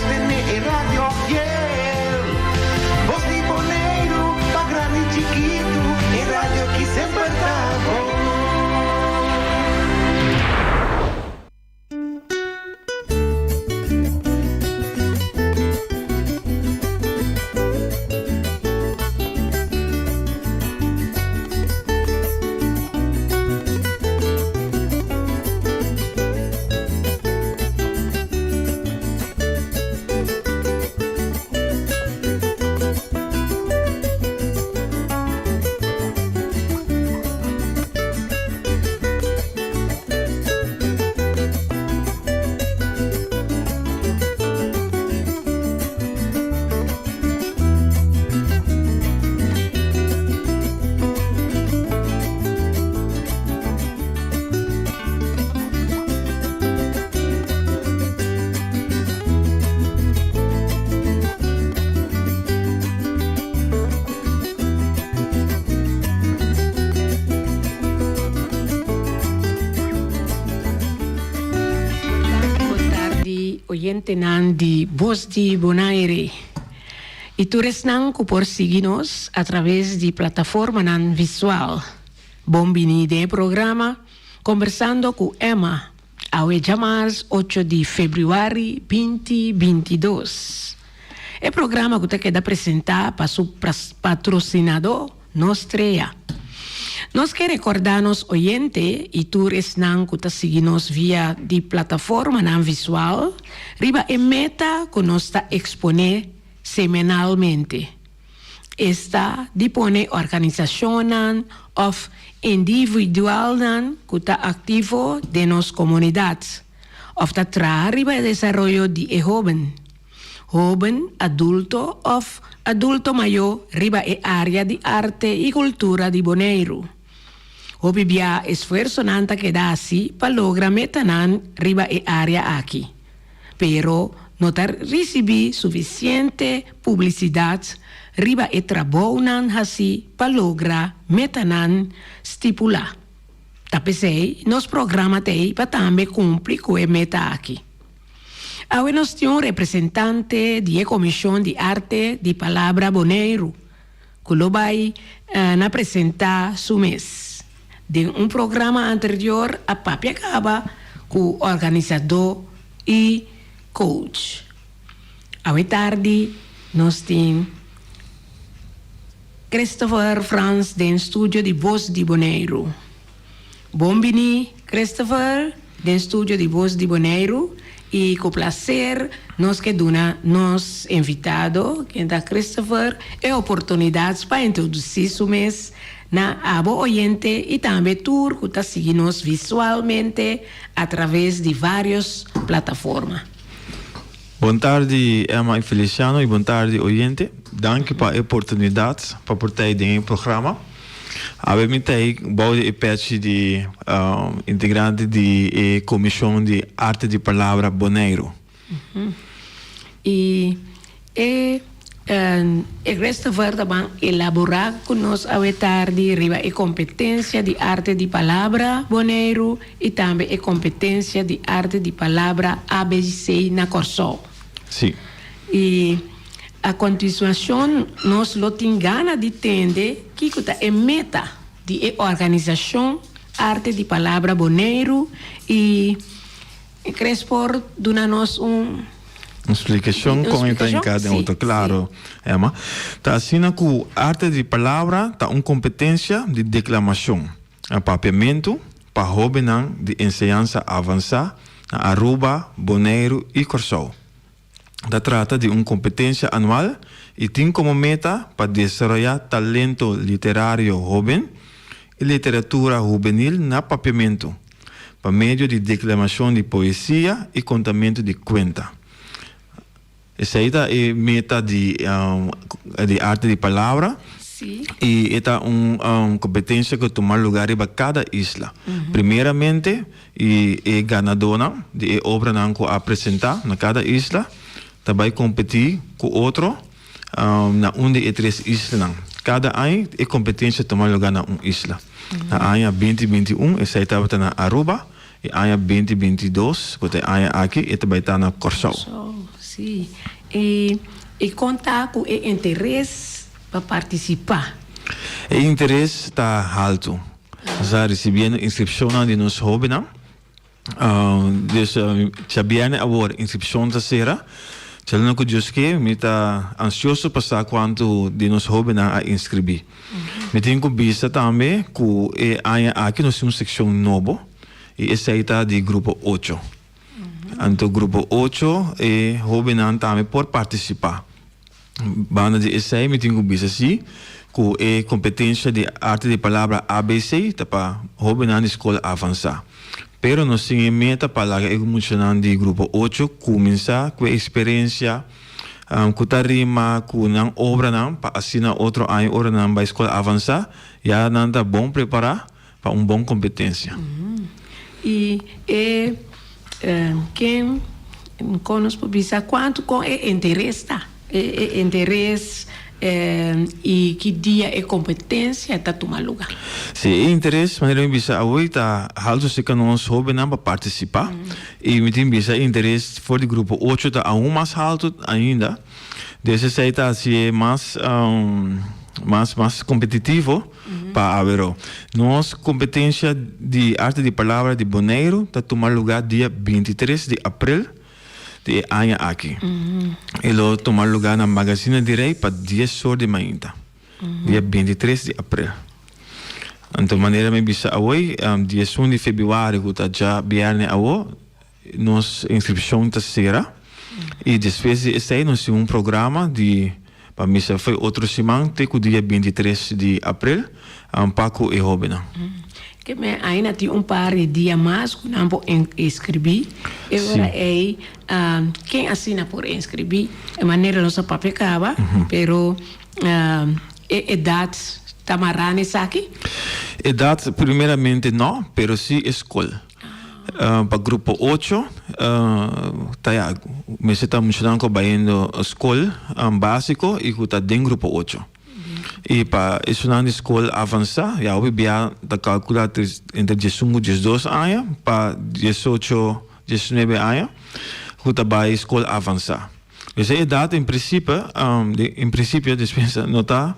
Sostene e radio fiel. Bos di Boneiru, pa grandi i chikitu, e radio ki semper ta bon. Bon tardi oyentenan di Bos di Bonaire y tur esnan cu por sigui nos a traves di plataformanan visual. Bon bini den e programa Combersando cu Emma, awe djamars ocho di februari binti bintidos. E programa cu ta keda presenta pa su patrocinador Nos Trea. Nos ke recorda nos oyente y tur esnan cu ta sigui nos via di plataformanan visual riba e meta cu nos ta expone semanalmente. Esta di pone organisashonnan òf individualnan ku ta aktivo den nos komunidat òf ta traha riba e desaroyo di e hóben, hóben adulto òf adulto mayó riba e área di arte i kultura di Boneiru. Hopi bia esfuersonan ta keda hasi pa logra metanan riba e área aki. pero no ta risibí sufisiente publisidat riba e trabounan hasí pa logra metanan stipulá. Ta p'esei nos programa t'ei pa tambe kumpli ku e meta aki. Awe nos tin un representante di e Komishon di Arte di Palabra Boneiru ku lo bai na presentá su mes. Den un programa anterior a papia kaba ku organisadó i coach. Awe tardi nos tin Christopher Frans den studio di Bos di Boneiru. Bon bini Christopher den studio di Bos di Boneiru i ku plaser nos ke duna nos invitado ken ta Christopher e oportunidat pa introdusí su mes Na abo oyente y tambe tur cu ta sigui nos visualmente a traves di varios plataforma. Bon tardi Emma y Feliciano y bon tardi oyente. Danki pa e oportunidad pa por ta den e programa. Awe mi ta bou di e pechi di integrante di e Comision di Arte di Palabra Boneiru. I e e Christopher ta ban elaborá ku nos awe tardi riba e kompetensia di arte di palabra Boneiru i tambe e kompetensia di arte di palabra ABC na Kòrsou. Sí. I a kontinuashon nos lo tin gana di tende kiko ta e meta di e organisashon Arte di Palabra Boneiru i E Chris por duna nos un. Un splikashon kon e ta hinká den otro. Klaro, Emma. Ta asina ku arte di palabra ta un kompetensia di deklamashon na papiamentu pa hóbennan di enseñansa avansá na Aruba, Boneiru i Kòrsou. Ta trata di un kompetensia anual i tin komo meta pa desaroyá talento literario hóben i literatura hubenil na papiamentu pa medio di deklamashon di poesia i kontamentu di kuenta. Esei ta e meta di di Arte di Palabra i e ta un kompetensia ku tuma lugá riba kada isla. Primeramente I e ganadónan di e obranan ku a presentá na kada isla ta bai kompetí ku otro na un di e tres islanan. Kada aña e kompetensia tuma lugá na un isla. Na aña binti binti un esei tabata na Aruba i aña binti binti dos ku ta e aña aki e ta bai ta na Kòrsou. Kòrsou. Sí, i i kon ta ku e interes pa partisipá? E interes ta haltu. Nos a risibiendo inskripshonnan di nos hóbennan. Dus djabièrnè awor inskripshon ta sera. Djaluna ku Dios ke mi ta ansioso pa sa kuantu di nos hóbennan a inskribí. Mi tin ku bisa tambe ku e aña aki nos tin un sekshon nobo i esei ta di grupo ocho. Anto grupo ocho e hóbennan tambe por partisipá. Banda di esei mi tin ku bisa si ku e kompetensia di Arte di Palabra ABC ta pa hóbennan di skol avansá. Pero nos tin e meta pa laga e muchanan di grupo ocho kuminsá ku e eksperensia ku ta rima ku nan obranan pa asina otro aña ora nan bai skol avansá ya nan ta bon prepará pa un bon kompetensia. I e ken kon nos por bisa kuantu kon e interes ta? E interes i ki dia e kompetensia ta tuma luga? Si, e interes manera mi bisa awor ta haltu serka nos hobennan pa partisipá i mi tin bisa e interes for di grupo ocho ta aun mas haltu ainda. Dus esei ta hasié mas mas mas kompetitivo. Pa aweró. Nos kompetensia di Arte di Palabra di Boneiru ta tuma lugá dia 23 di aprel di e aña aki. E lo tuma lugá na Magazina di Rei pa dies or di mainta, dia 23 di aprel. Anto manera mi bisa awoi, 11 di febrüari ku ta djabièrnè awo, Nos inscripcion ta cera y despues di esey nos tin un programa di pa misa fo'i otro siman te cu dia 23 di april pa cu e hobennan. Ke men aina tin un par di dia mas cu nan por inscribi. E ora ey ken asina por inscribi? E manera nos a papia caba, pero e edad ta mara na esaki? Edad primeramente no, pero si e scol. Pa grupo ocho ta ya mester ta muchanan ku a bayendo skol básiko i ku ta den grupo ocho. I pa esunnan di skol avansá ya hopi bia ta kalkulá entre diesun ku diesdos aña pa diesocho diesnuebe aña ku ta bai skol avansá. Dus e edat en principe, en principio dispensa, no ta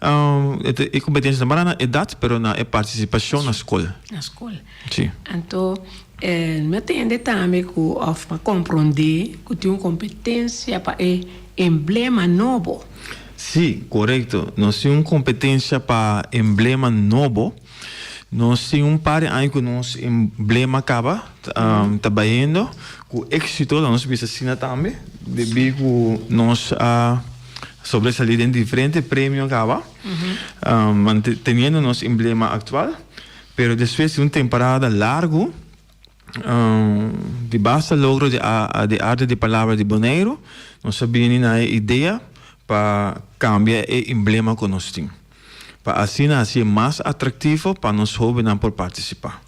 e competencia no para na edat pero na e participacion na skol. Na skol. Si. Anto mi a tende tambe ku of mi a komprondé ku tin un kompetensia pa e emblema nobo. Si, korekto. Nos tin un kompetensia pa emblema nobo. Nos tin un par di aña ku nos emblema kaba ta bayendo ku éksito, laga nos bisa asina tambe, debí ku nos a sobresalí den diferente premio kaba, manteniendo nos emblema aktual. Pero despues di un temporada largu di basta logro di Arte di Palabra di Boneiru, nos a bini na e idea pa kambia e emblema ku nos tin. Pa asina hasié mas atraktivo pa nos hóbennan por partisipá.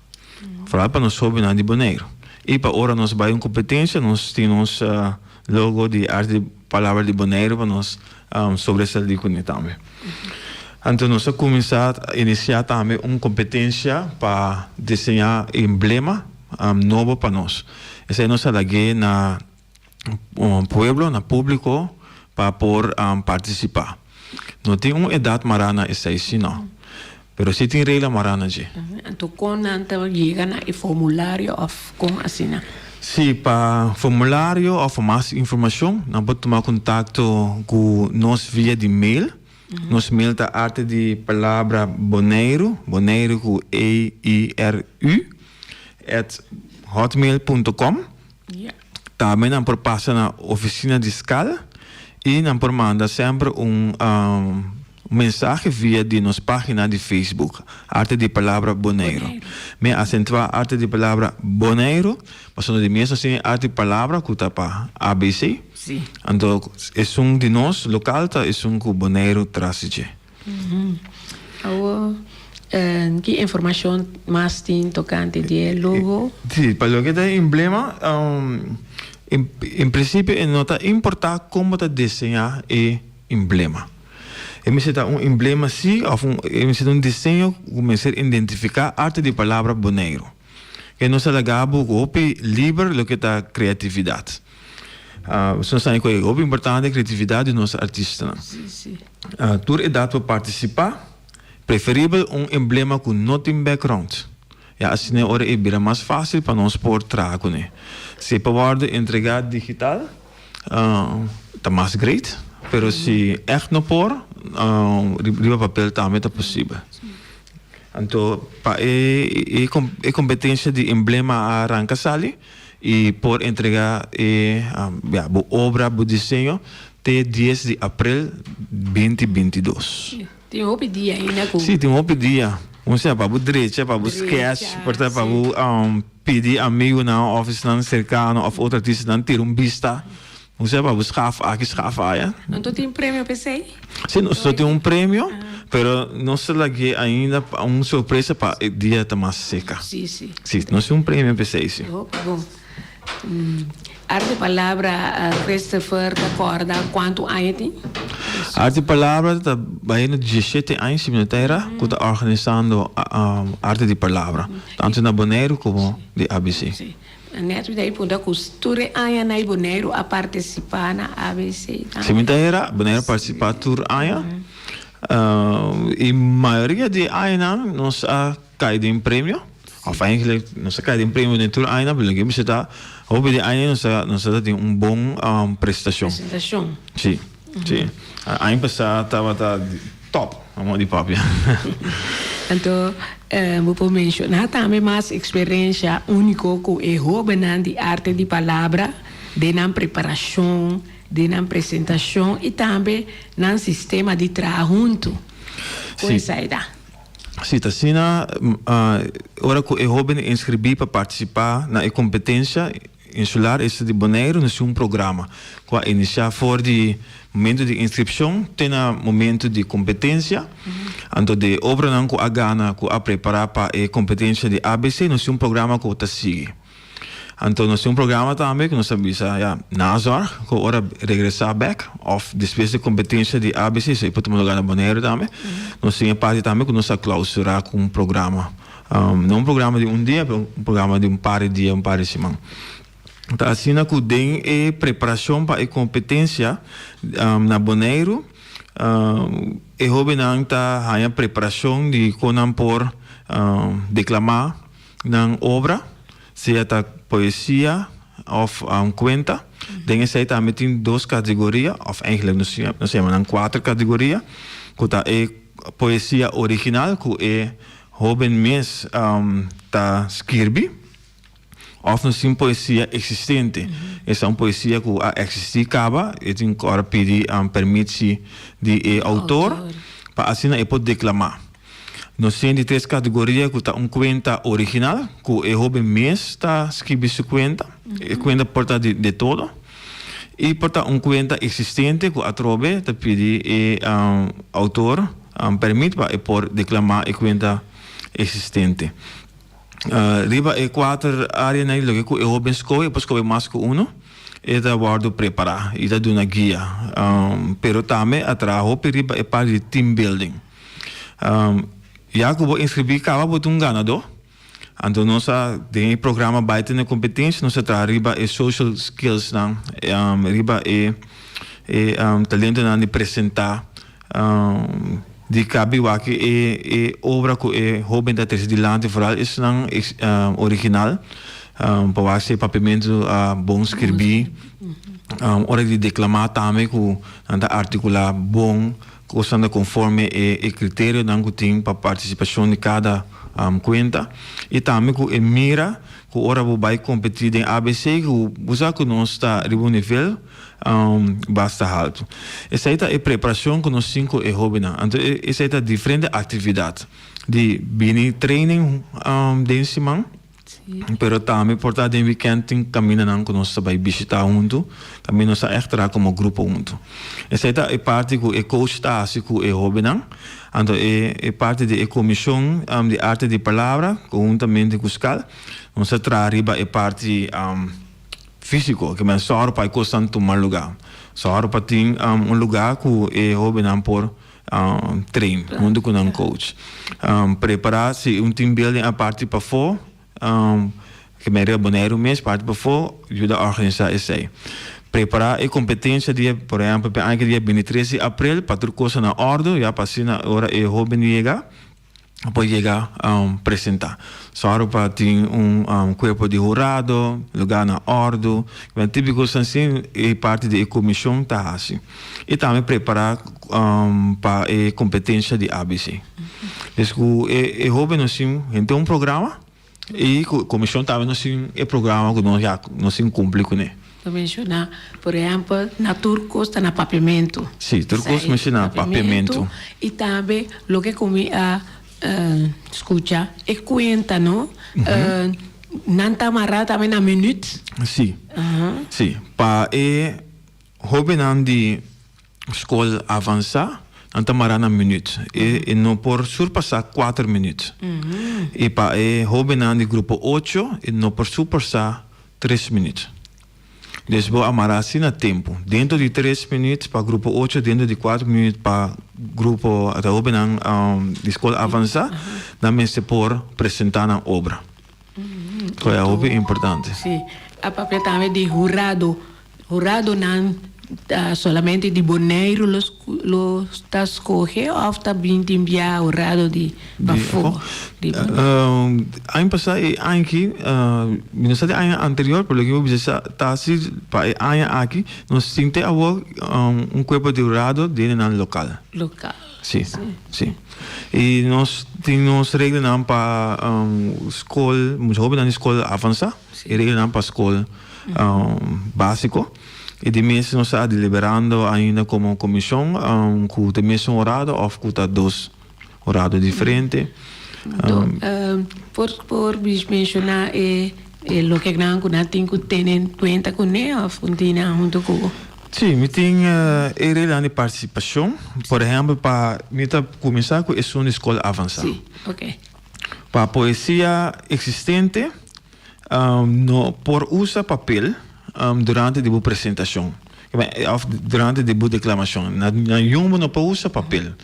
Foral pa nos hóbennan di Boneiru. I pa ora nos bai un kompetensia nos tin nos logo di Arte di Palabra di Boneiru pa nos sobresalí kuné tambe. Anto nos a kuminsá inisiá tambe un kompetensia pa diseñá emblema nobo pa nos. Esei nos a lag'é na pueblo, na públiko pa por partisipá. No tin un edat mará na esei si no, pero si tin regla mará na dje. Anto kon nan ta yega na e formulario òf kon asina? Si, pa formulario òf pa mas informashon nan por tuma kontakto ku nos via di mail. Nos mail ta arte di palabra Boneiru, Boneiru ku E I R U, at hotmail punto com. Tambe nan por pasa na oficina di skal y nan por manda semper un mensahe via di nos pagina di Facebook, Arte di Palabra Boneiru. Mi a acentua Arte di Palabra Boneiru pasobra di mes nos tin e Arte di Palabra cu ta pa ABC. Anto esun di nos local ta esun cu Boneiru tras di dje. Awor, ki informashon mas tin tokante di e logo? Sí, pa loke ta e emblema, en prinsipio e no ta importá kon bo ta diseñá e emblema. E mester ta un emblema sí òf un e mester ta un diseño ku mester identifiká arte di palabra Boneiru. E nos a laga bo ku hopi liber loke ta kreatividat. Nos ta haña ku e hopi importante kreatividat di nos artistanan. Tur edat por partisipá, preferibel un emblema ku no tin background. Ya asina e ora e bira mas fásil pa nos por traha kuné. Si e por wòrdu entregá digital, ta mas great, pero si ègt no por, riba papel tambe ta posibel. Anto pa e e kompetensia di emblema a ranka sali i por entregá e ya bo obra, bo diseño te dies di aprel 2022. Tin hopi dia ainda ku. Sí, tin hopi dia. Un sea pa bo drecha, pa bo sketch, por ta pa bo pidi amigunan òf esnan serkano òf otro artistanan tira un bista. Un sea pa bo schaf aki, schaf aya. Anto tin premio p'esei? Sí, nos lo tin un premio, pero nos ta lag'é ainda pa un sorpresa pa e dia ta mas seka. Sí, sí. Sí, nos tin un premio p'esei, sí. Hopi bon. Arte Palabra, Christopher ta kòrda kuantu aña tin? Arte Palabra ta bayendo diesshete aña si mi no ta erá ku ta organisando Arte di Palabra, tantu na Boneiru komo di ABC. Sí. Nèt mi ta punta ku tur e añanan ei Boneiru a partisipá na ABC tambe. Si mi ta erá, Boneiru a partisipá tur aña. I mayoria di e añanan nos a kai den premio, òf eigenlijk nos a kai den premio den tur añanan, pero loke mi bisa ta hopi di aña nos a nos a tin un bon prestashon. Presentashon. Sí, sí. Aña pasá tabata top, amo di papia. Anto bo por menshoná tambe mas eksperensha úniko ku e hóbennan di Arte di Palabra den nan preparashon, den nan presentashon i tambe nan sistema di traha huntu. Kon esei ta? Sí, ta asina ora ku e hóben inskribí pa partisipá na e kompetensia insular esta di Boneiru nos tin un programa ku a inisiá for di momentu di inskripshon te na momentu di kompetensia. Anto di e obranan ku a gana ku a prepará pa e kompetensia di ABC nos tin un programa ku ta sigui. Anto nos tin un programa tambe ku nos ta bisa ya nazorg ku ora regresá bèk òf despues di kompetensia di ABC esei por tuma lugá na Boneiru tambe nos tin e parti tambe ku nos ta klousurá ku un programa. No un programa di un dia pero un programa di un par di dia un par di siman. Ta asina ku den e preparashon pa e kompetensia na Boneiru e hóbennan ta haña preparashon di kon nan por deklamá Nan obra, sea ta poesia of cuenta. Den esey tambe tin dos categoria, of eigenlijk nos nos yama nan cuater categoria, cu ta e poesia original cu e hoben mes ta skirbi, of nos tin poesia existente. Esta un poesia cu a existi caba, e tin cu ora pidi permitsi di e autor pa asina e por declama. Nos tin di tres kategoria ku ta un kuenta original, ku e hoben mes ta skibi su kuenta. E kuenta por ta di de todo. I por ta un kuenta eksistente ku atrobe ta pidi e outor pèrmit pa e por deklamá e kuenta eksistente. Riba e kuater áreanan ei loke ku e hoben skohe, e por skohe mas ku uno, e ta wòrdu prepará i ta duna guia. Pero tambe a traha hopi riba e parti di team building. Ya ku bo inskribí kaba bo ta un ganadó. Anto nos a den e programa bai tene kompetensia nos a traha riba e social skillsnan, riba e e talentonan di presentá, di kabi wak e e obra ku e hóben ta trese dilanti foral esnan original pa wak si e papiamentu a bon skirbí. Ora di deklamá tambe ku nan ta artikulá bon. Kosnan ta konforme e e kriterionan ku tin pa partisipashon di kada kuenta i tambe ku e mira ku ora bo bai kompetí den ABC ku bo sa ku nos ta riba un nivel basta haltu. Esei ta e preparashon ku nos tin ku e hóbennan. Anto esei ta diferente aktividat di bini training den siman. Pero tambe por ta den weekend tin camindanan cu nos ta bay bishita hunto, tambe nos ta echt traha como grupo hunto. Esey ta e parti cu e coach ta haci cu e hobennan, anto e e parti di e comision di arte di palabra conhuntamente cu skal nos ta traha riba e parti fisico, ke men sòru pa e cosnan tuma luga, sòru pa tin un luga cu e hobennan por Train huntu ku nan coach. Prepará si un team building a parti pafó, ke men riba Boneiru mes, parti pafó, yuda organisá esei. Prepará e kompetensia dia, por ehèmpel, p'e aña ki dia bintitres di aprel pa tur kos ta na òrdu ya pa asina ora e hóben yega por yega presentá. Sòru pa tin un kuerpo di hurado, lugá na òrdu. Típiko asina e parti di e komishon ta hasi. I tambe prepará pa e kompetensia di ABC. Des ku e hóben nos tin henter un programa. I ku komishon tambe nos tin e programa ku nos ya nos tin kumpli kuné. Bo menshoná, por ehèmpel, na tur kos ta na papiamentu. Sí, tur kos menshoná papiamentu. I tambe loke ku mi a skucha e kuenta, no? Nan ta mará tambe na minüt. Sí, sí. Pa e hóbennan di Skol avansá, nan ta mará na minüt. E no por surpasá kuater minüt. I pa e hóbennan di grupo ocho, e no por surpasá tres minüt. Dus bo a mará asina tempu. Dentro di tres minüt pa grupo ocho, dentro di kuater minüt pa grupo ta hóbennan di skol avansá, nan mester por presentá nan obra. Ku e hopi importante. Sí. A papia tambe di hurado. Huradonan ta solamente di Boneiru lo lo ta skohe òf ta bin tin bia hurado di pafó di Boneiru? Aña pasá e aña aki, mi no sa di aña anterior, pero loke mi por bisa sa ta si pa e aña aki nos tin te awor un kuerpo di hurado den e nan lokal. Lokal. Sí, sí. I nos tin nos reglanan pa skol, mucha hobennan di skol avansá, e reglanan pa skol. Básiko. I di mes nos ta deliberando ainda komo komishon ku ta e mesun orado òf ku ta dos orado diferente. Por por menshoná e loke nan ku nan tin ku tene en kuenta kuné òf ku tin nan huntu ku bo? Sí, mi tin e reglanan di partisipashon. Por ehèmpel pa mi ta kuminsá ku esun di skol avansá. Sí, oke. Pa poesia eksistente. No por usa papel durante di bo presentacion of durante di bo declamacion. Na yun bo no por usa papel.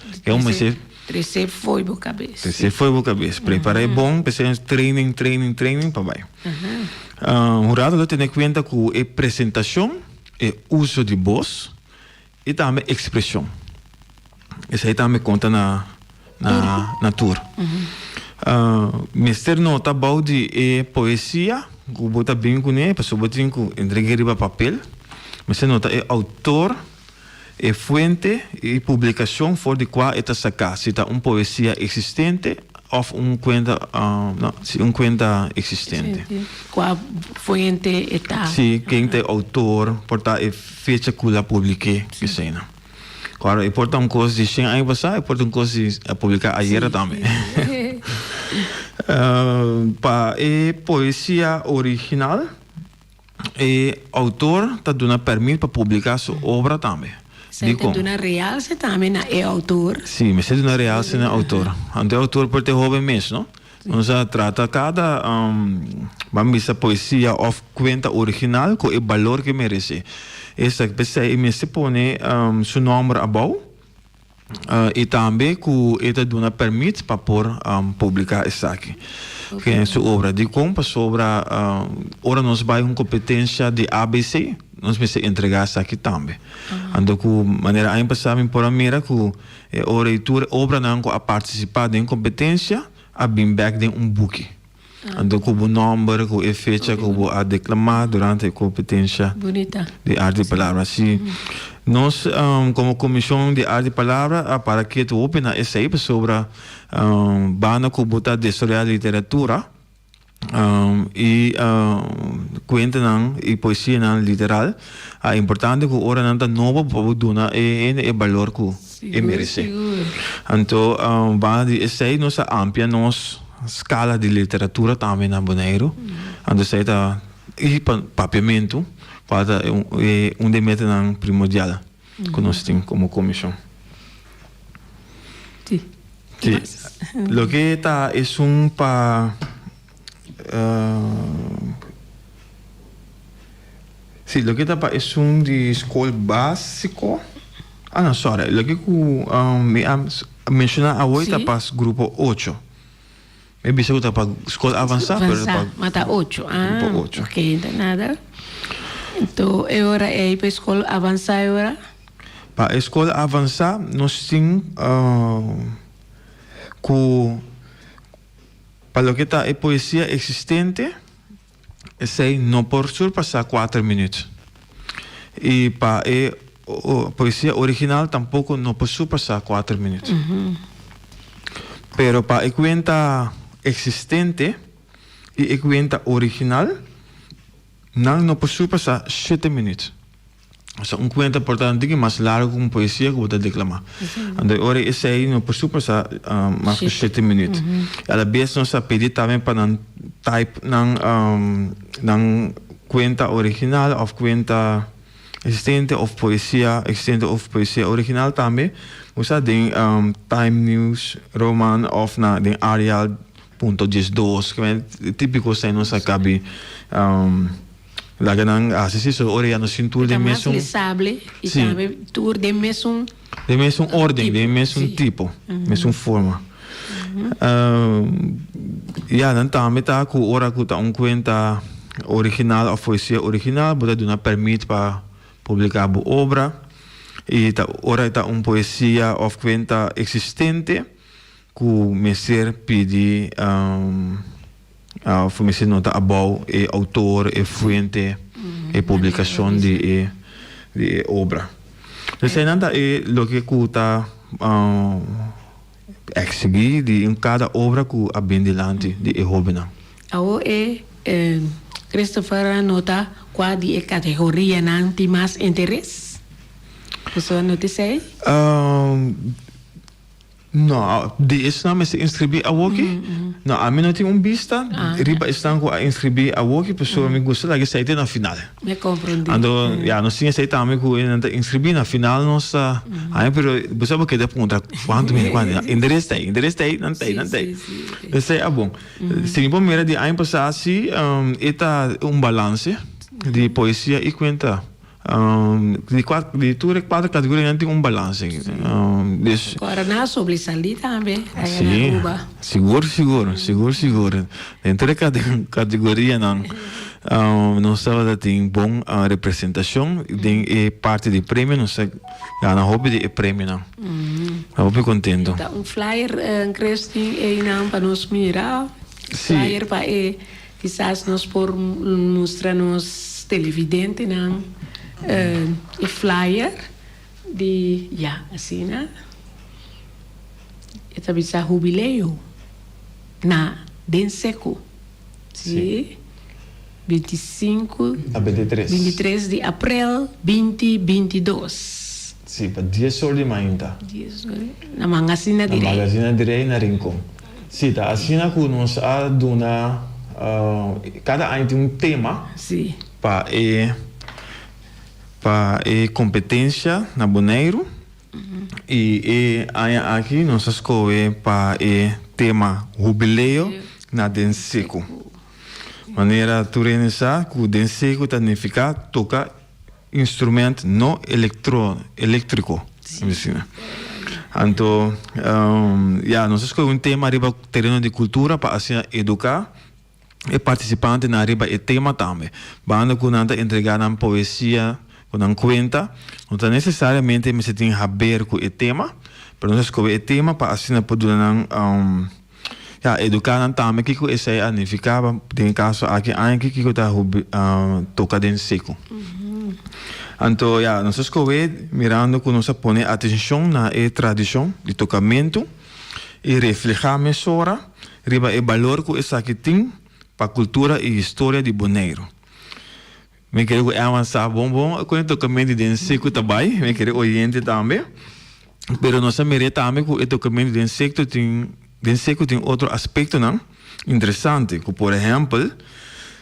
Trece fo'i bo cabes. Trece fo'i bo cabes. Prepara e bon, p'esei training, training, training pa bai. Hurado lo tene cuenta cu e presentacion, e uso di bos i tambe expresion. Esei tambe konta na na tur. Mester nota bou di e poesia ku bo ta bin kuné, pasobra bo tin ku entreg'é riba papel. Mester nota e outor, e fuente i publikashon for di kua e ta saká, si ta un poesia eksistente òf un kuenta, no, si un kuenta eksistente. Kua fuente e ta. Si, ken ta e outor, por ta e fecha ku la publik'é, eseinan. Claro, e por ta un kos di shen aña pasá, e por ta un kos di a publiká ayera tambe. Pa e poesia original, e outor ta duna pèrmit pa publiká su obra tambe. Esei ta duna realse tambe na e outor. Sí, mester duna realse na e outor. Anto e outor por ta e hóben mes, no? Nos a trata kada, ban bisa poesia òf kuenta original ku e balor ku e meresé. Esta p'esei e mester pone su nòmber abou i tambe ku e ta duna pèrmit pa por publiká esaki, su obra. Dikon? Pasobra ora nos bai un kompetensia di ABC nos mester entregá esaki tambe. Anto ku manera aña pasá mi por a mira ku E ora ei tur e obranan ku a partisipá den kompetensia a bin bèk den un buki. Anto ku bo nòmber, ku e fecha ku bo a deklamá durante e kompetensia di Arte di Palabra. Si nos komo komishon di Arte di Palabra a para ketu hopi na esei pasobra banda ku bo ta desaroyá literatura, I kuentanan i poesianan literal a importante ku ora nan ta nobo pa bo duna e hende e balor ku e meresé. Anto banda di esei nos a amplia nos skala di literatura tambe na Boneiru. Anto esei ta i papiamentu kual ta un di e metanan primordial ku nos tin komo komishon. Sí. Loke ta esun pa Sí, loke ta pa esun di skol básiko. Ah no, sorry. Loke ku mi a menshoná awor ta pa grupo ocho. Mi a bisa ku ta pa skol avansá, pero ta pa Ma ta ocho. Ah, grupo ocho. ok, ta nada. Anto e ora ei pa e skol avansá e ora? Pa e skol avansá nos tin ku pa loke ta e poesia eksistente esei no por surpasá kuater minüt i pa e poesia original tampoko no por surpasá kuater minüt. Pero pa e kuenta eksistente i e kuenta original nan no por surpasá shete minüt. Osea, un kuenta por ta un tiki mas largu ku un poesia ku bo ta deklamá. Anto e ora esei no por surpasá mas ku shete minüt. I alabes nos a pidi tambe pa nan type nan nan kuenta original òf kuenta eksistente òf poesia eksistente òf poesia original tambe usa den Time News Roman òf na den Arial punto 12 Típiko esei nos a kabi. Laga nan hasi si so ora ya nos tin tur den mesun. Ta mas lesable y tambe tur den mesun. Den mesun orden, den mesun tipo, mesun forma. Ya nan tambe ta cu ora cu ta un cuenta original of poesia original bo ta duna permit pa publica bo obra y ta ora ta un poesia of cuenta existente cu mester pidi. Of mester nota abou e outor, e fuente, e publikashon di e di e obra. Eseinan ta e loke ku ta eksigí di un kada obra ku a bin dilanti di e hóbennan. Awor e Christopher a nota kua di e kategorianan tin mas interes? Boso a nota esei? No, di esnan mester inscribí awoki? No, ami no tin un bista riba esnan ku a inscribí awoki, pasobra mi gusta laga esei te na final. Mi a comprendí. Anto, ya, nos tin esei tambe ku nan ta inscribí, na final nos ta haña, pero bo sa bo keda puntra kuantu mi, kuantu, interes ta ei, interes ta ei, nan ta ei, nan ta ei. Esei a bon. Si mi por mira di aña pasá si e ta un balanse di poesia i kuenta. Di kua di tur e kuater kategorianan tin un balanse. Dus. Ora nan a sobresalí tambe aya na Aruba. Si, sigur sigur, sigur sigur. Den tur e kategorianan nos tabata tin bon representashon den e parti di premio nos a gana hopi di e premionan. Hopi kontento. Ta un flyer Christy einan pa nos mira. Flyer pa e. Kisas nos por mustra nos televidentenan e flyer di, ya, asina e ta bisa hubileo na den seku, si, 25, A 23. 23 di aprel 2022. Si, pa dies or di mainta. Dies or, na Mangasina di Na Rei. Mangasina di Rei na Rincon. Sí, ta asina ku nos a duna kada aña tin un tema pa e pa e kompetensia na Boneiru i e aña aki nos a skohe pa e tema Hubileo na den seku. Manera tur hende sa ku den seku ta nifiká toka Instrument no electro electrico asina. Anto ya nos a scoge un tema riba tereno di cultura pa asina educa e participantenan riba e tema tambe. Banda cu nan ta entrega nan poesia cu nan cuenta no ta necesariamente mester tin haber cu e tema pero nos a scoge e tema pa asina por duna nan Ya, eduká nan tambe kiko esei a nifiká pa den e kaso aki aña aki kiko ta toka den seku. Anto ya, nos a skohe mirando ku nos a pone atenshon na e tradishon di tokamentu i reflehá mesora riba e balor ku esaki tin pa kultura i historia di Boneiru. Mi kere ku Erwan sa bon bon kon e tokamentu den seku ta bai, mi kere oyente tambe. Pero nos a mir'é tambe ku e dokumentu den sekto tin den seku tin otro aspektonan interesante ku por ehèmpel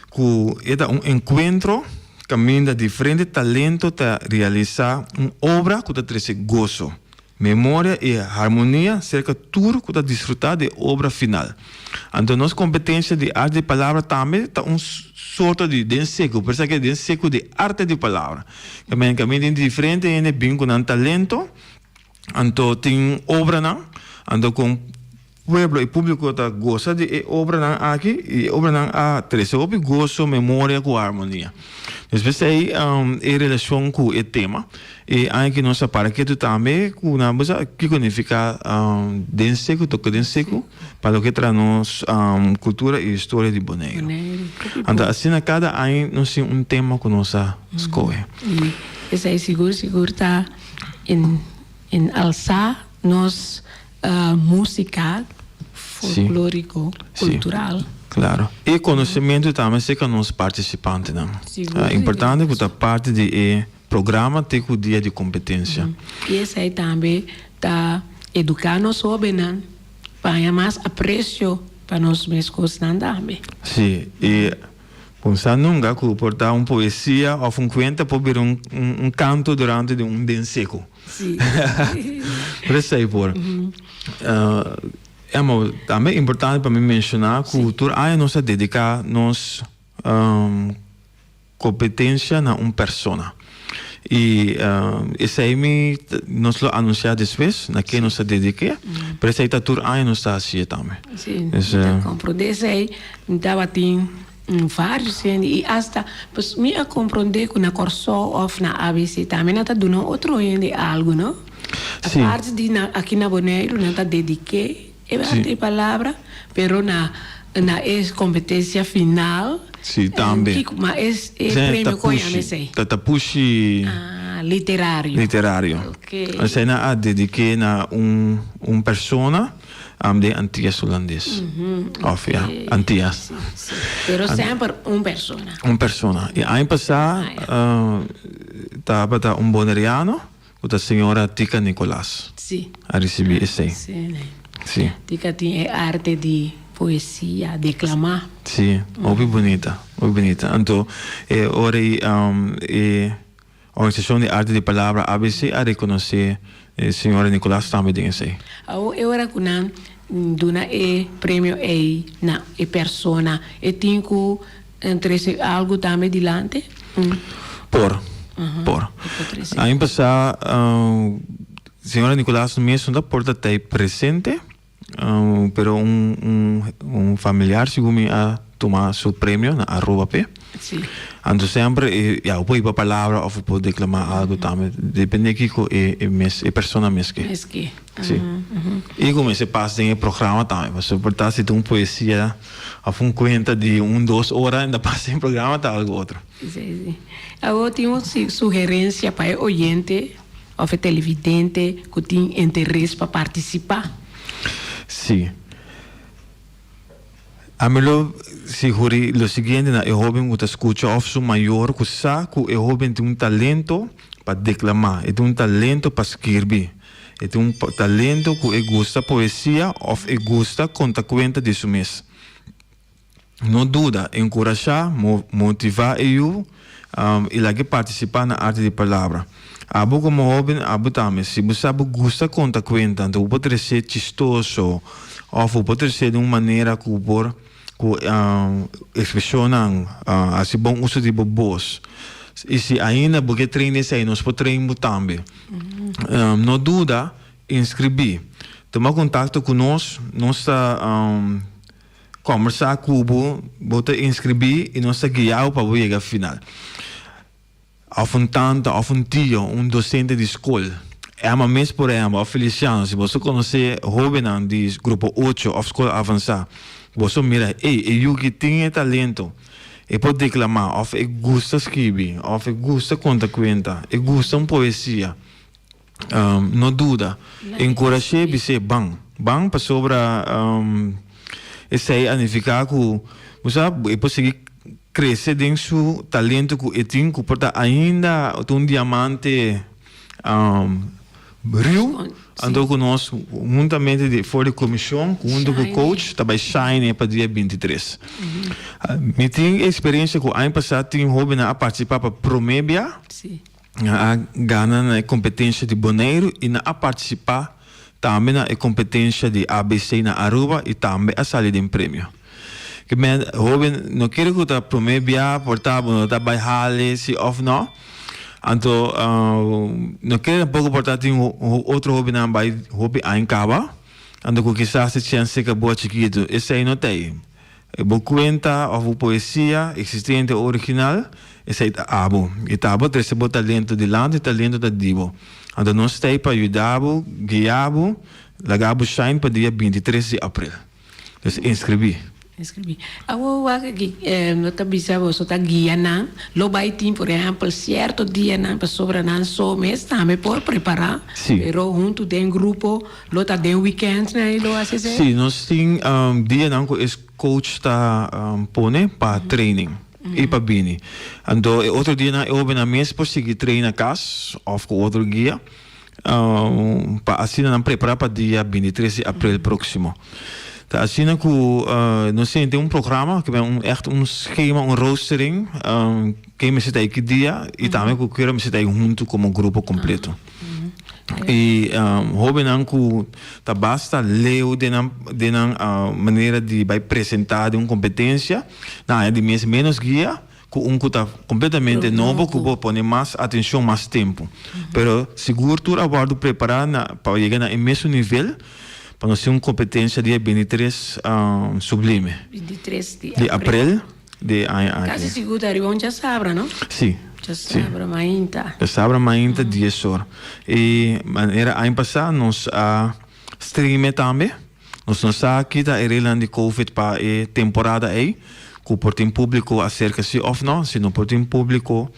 ku e ta un enkuentro kaminda diferente talento ta realisá un obra ku ta trese goso, memoria i harmonia serka tur ku ta disfrutá di e obra final. Anto nos kompetensia di arte di palabra tambe ta un sorto di den seku, por esaki den seku di arte di palabra. Kaminda kaminda tin diferente hende bin ku nan talento, anto tin obranan, anto kon pueblo i públiko ta gosa di e obranan aki i e obranan a trese hopi goso, memoria ku harmonia. Despues ei e relashon ku e tema. E aña ki nos a para ketu tambe ku nan bo sa kiko nifiká den seku, toka den seku, pa loke tra nos kultura i historia di Boneiru. Anto asina kada aña nos tin un tema ku nos a skohe. I esei sigur sigur ta enalsá nos Músika folklóriko kultural. Sí, klaro. E konosementu tambe serka nos partisipantenan. Sigur. Importante ku ta parti di e programa te ku dia di kompetensia. I esei tambe ta eduká nos hóbennan pa haña mas apresio pa nos mes kosnan tambe. Sí, i Bo sa nunca cu por ta un poesia of un cuenta por bira un un canto durante di un den seco. Sí. Por esey por. Emo, tambe importante pa mi menciona cu tur aña nos a dedica nos Competencia na un persona. Y esey mi nos lo anuncia despues na ken nos ta dedique, pero esey ta tur aña nos ta haci'e tambe. Si, mi ta comprende esey. Mi tabatin varios hende y hasta pues mi a comprende cu na Corsou of na ABC tambe nan ta duna otro hende algo, no? Aparte di na aki na Boneiru nan ta dedique E bati e palabra, pero na na e competencia final. Si, tambe. Kiko ma es e premio con yama esey? Ta tapushi. Ah, literario. Literario. Ok. Esey nan a dedique na un un persona den Antillas Hulandes. Of ya, Antillas. Si, si. Pero semper un persona. Un persona. Y aña pasa tabata un boneriano. Ku ta señora Tica Nicolaas. Sí. A risibí esei. Sí, nee. Sí. Tica tin e arte di poesia, deklamá. Sí, hopi bunita, hopi bunita. Anto e ora ei e Organisashon di Arte di Palabra, ABC, a rekonosé e señora Nicolaas tambe den esei. Awor e ora ku nan duna e premio ei na e persona, e tin ku trese algu tambe dilanti? Por, por. Aña pasá señora Nicolaas mes no ta por ta tei presente, pero un un familiar segun mi a tuma su premio na Aruba p'e. Anto semper e ya bo por hiba palabra of bo por declama algo tambe depende kiko e e mes e persona mes ke. Mes ke. Si. I ku mester pas den e programa tambe pasobra por ta si ta un poesia of un kuenta di un dos ora i ta pas den e programa ta algo otro. Si, si. Awor tin un sugerencia pa e oyente of e televidente cu tin interes pa participa? Si. Ami lo siguri lo siguiente na e hoben cu ta scucha of su mayor cu sa cu e hoben tin un talento pa declama, e tin un talento pa skirbi, e tin un talento cu e gusta poesia of e gusta conta cuenta di su mes. No duda, enkurashá, motivá e yu i lag'é partisipá na Arte di Palabra. Abo komo hóben, abo tambe, si bo sa bo gusta konta kuenta, anto bo por tres'é chistoso òf bo por tres'é di un manera ku bo por ku ekspreshonnan hasi bon uso di bo bos. I si ainda bo ke train esei, nos por train bo tambe. No duda, inskribí. Tuma kontakto ku nos, nos ta. Kombersá ku bo, bo ta inskribí i nos ta guia bo pa bo yega final. Òf un tanta òf un tio, un dosente di skol. Emma mes por ehèmpel òf Feliciano, si boso konosé hóbennan di grupo ocho òf skol avansá, boso mira, ey, e yuki tin e talento, e por deklamá òf e gusta skibi òf e gusta konta kuenta, e gusta un poesia. No duda. Enkurash'é bis'é ban. Ban pasobra esei a nifiká ku bo sa e por sigui krese den su talento ku e tin ku por ta ainda ta un diamante riu. Anto ku nos huntamente di for di komishon huntu ku coach ta bai shine e pa dia 23. Mi tin eksperensia ku aña pasá tin hóbennan a partisipá pa promé bia. Nan a gana na e kompetensia di Boneiru i nan a partisipá tambe na e kompetensia di ABC na Aruba i tambe a sali den premio. Ke men hóben no kere ku ta promé bia por ta bo no ta bai hale si òf nò. Anto no kere tampoko por ta tin otro hóbennan bai hopi aña kaba anto ku kisas e chèns seka bo a chikitu. Esei no ta ei. Bo kuenta òf bo poesia eksistente o original. Esei ta abo. I ta abo trese bo talento dilanti, e talento ta di bo. Anto nos ta ei pa yuda bo, guia bo, laga bo shine pa dia 23 di april. Dus inskribí. Inskribí. Awor wak aki, no ta bisa boso ta guia nan, lo bai tin por ehèmpel sierto dianan pasobra nan so mes tambe por prepará, Sí. pero huntu den grupo lo ta den wikèntnan i lo hasi esei? Sí, nos tin dianan ku e coach ta pone pa training i pa bini. Anto e otro dianan e hóbennan mes por sigui train na kas òf ku otro guia. Pa asina nan prepara pa dia 23 di april proximo. Ta asina cu nos tin un programa, cu un echt un schema, un roostering, ken mester ta ei ki dia y tambe cu kera mester ta ei hunto como grupo completo. Y hobennan cu ta basta leu den nan den nan manera di bay presenta den un competencia, nan haya di mes menos guia. Ku un ku ta kompletamente nobo ku bo pone mas atenshon mas tempu. Pero sigur tur a wòrdu prepará na pa yega na e mesun nivel pa nos tin un kompetensia dia 23 sublime. 23 di Di aprel di e aña aki. Kasi sigur ta riba un djasabra no? Si. Djasabra mainta. Djasabra mainta dies or. I manera aña pasá nos a stream tambe. Nos no sa ki ta e reglanan di Covid pa e temporada ei, ku por tin públiko aserka si òf no. Si no por tin públiko,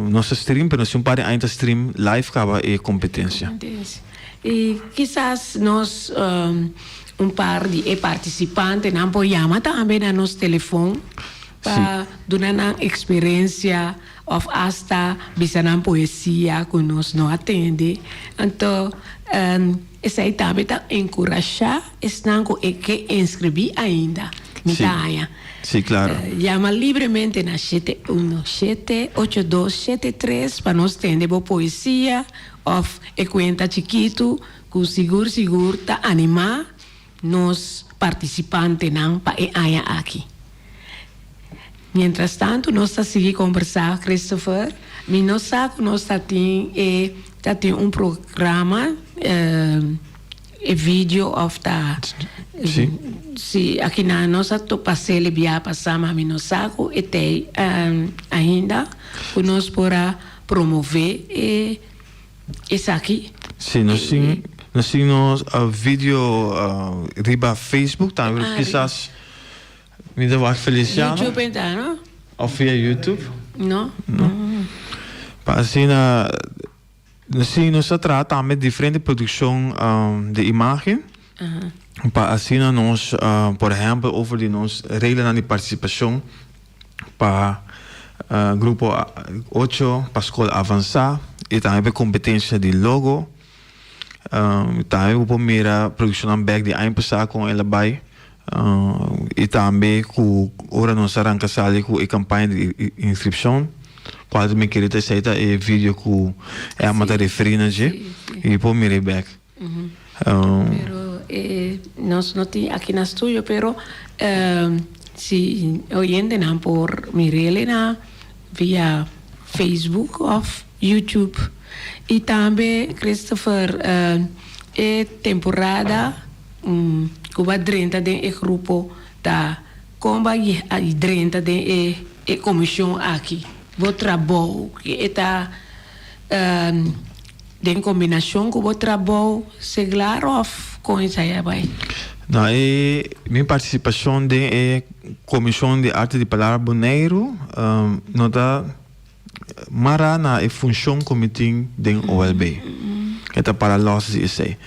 nos ta stream, pero nos tin un par di aña ta stream live kaba e kompetensia. I kisas nos un par di e partisipantenan por yama tambe na nos telefon pa duna nan eksperensia òf asta bisa nan poesia ku nos no a tende. Anto. Esei tambe ta enkurashá esnan ku e ke inskribí ainda. Mi ta haña. Sí, klaro. Yama libremente na 717 8273 pa nos tende bo poesia òf e kuenta chikitu ku sigur sigur ta animá nos partisipantenan pa e aña aki. Mientras tanto nos ta sigui kombersá, Christopher. Mi no sa ku nos ta tin e ta tin un programa e video òf ta Sí. Sí, akinan nos a topa sele bia pasá ma mi no sa ku e tei ainda ku nos por a promové e esaki. Sí, nos tin nos tin nos video riba Facebook tambe kisas. Mi ta wak Feliciano. YouTube enta, no? Of via YouTube. No. No. Pa asina, si nos ta traha tambe diferente produccion di imagen. Pa asina nos, por ehempel, over di nos reglanan di participacion pa grupo ocho, pa scol avansa y tambe pa competencia di logo. Tambe bo por mira produccionnan bek di aña pasá kon el a bai i tambe ku ora nos a ranka sali ku e kampaña di inskripshon kual ta mi kere ta esei ta e video ku Emma ta referí na dje i por mira e bek. Pero nos no tin aki na studio pero si oyentenan por mir'el na via Facebook of YouTube. I tambe Christopher e temporada ku bo a drenta den e grupo ta kon bo a drenta den e komishon aki? Bo trabou e ta den kombinashon ku bo trabou seglar òf kon esei a bai? No e mi partisipashon den e komishon di Arte di Palabra Boneiru no ta Mará na e funshon ku mi tin den OLB. E ta para lòs di esei.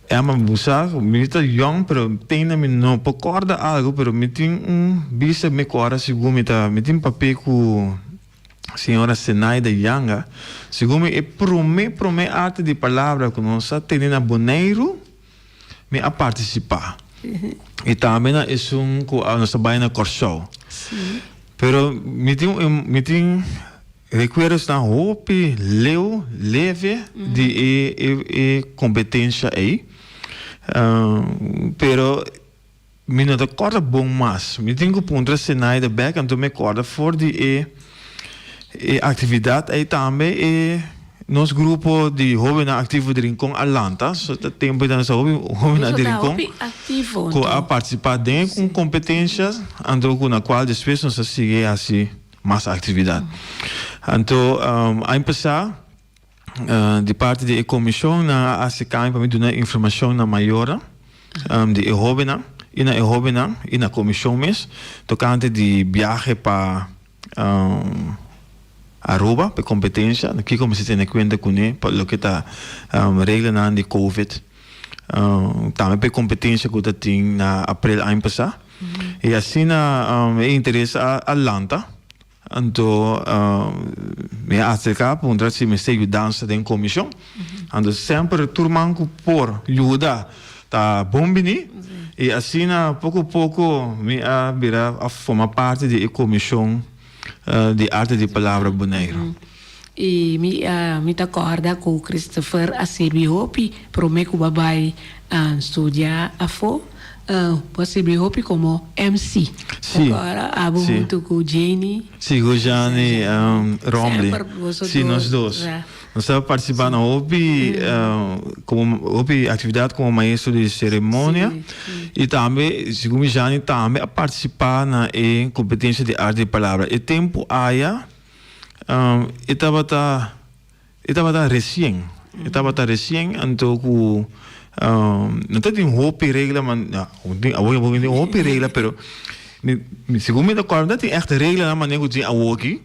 Emma, bo sa, mi ta yòn, pero tende mi no por kòrda algu, pero mi tin un bista mi kòrda segun mi ta, mi tin papia ku señora Zenaida Yanga, segun mi e promé promé arte di palabra ku nos a tene na Boneiru, Mi a partisipá. I tambe na esun ku nos a bai na Kòrsou. Pero mi tin mi tin rekuerdosnan hopi leu, leve di e e e kompetensha ei. Pero mi no ta kòrda bon mas. Mi tin ku puntra Zenaida bèk anto mi kòrda for di e e aktividat ei tambe e nos grupo di hóbennan aktivo di Rincon a lanta. So ta tempu ei nos ta hopi hóbennan di Rincon ku a partisipá den e kompetensha anto ku na kual despues nos a sigui hasi. mas aktividat. Anto aña pasá di parti di e komishon nan a aserká mi pa mi duna informashon na mayornan di e hóbennan i na e hóbennan i na komishon mes tokante di biahe pa Aruba pa e kompetensia, kiko mester tene kuenta kuné pa loke ta reglanan di covid. Tambe pa e kompetensia ku ta tin na aprel aña pasá. I asina e interes a lanta. Anto mi a aserká puntra si mester yudansa den komishon. Anto semper tur man ku por yuda ta bon bini. I asina poko poko mi a bira a forma parti di e komishon di Arte di Palabra Boneiru. I mi mi ta kòrda ku Christopher a sirbi hopi promé ku bo a bai studia afó. Bo a sirbi hopi komo MC. Sí. Ta kòrda abo huntu ku Janie. Sí, ku Janie Rombley. Semper boso dos. Sí, nos dos. Nos a partisipá na hopi komo hopi aktividat komo maestro di seremonia i tambe segun mi Jani tambe a partisipá na e kompetensia di arte di palabra. E tempu aya e tabata e tabata resien e tabata resien anto ku no ta tin hopi regla awor tin hopi regla pero segun mi ta kòrda no ta tin ègt reglanan manera ku tin awoki.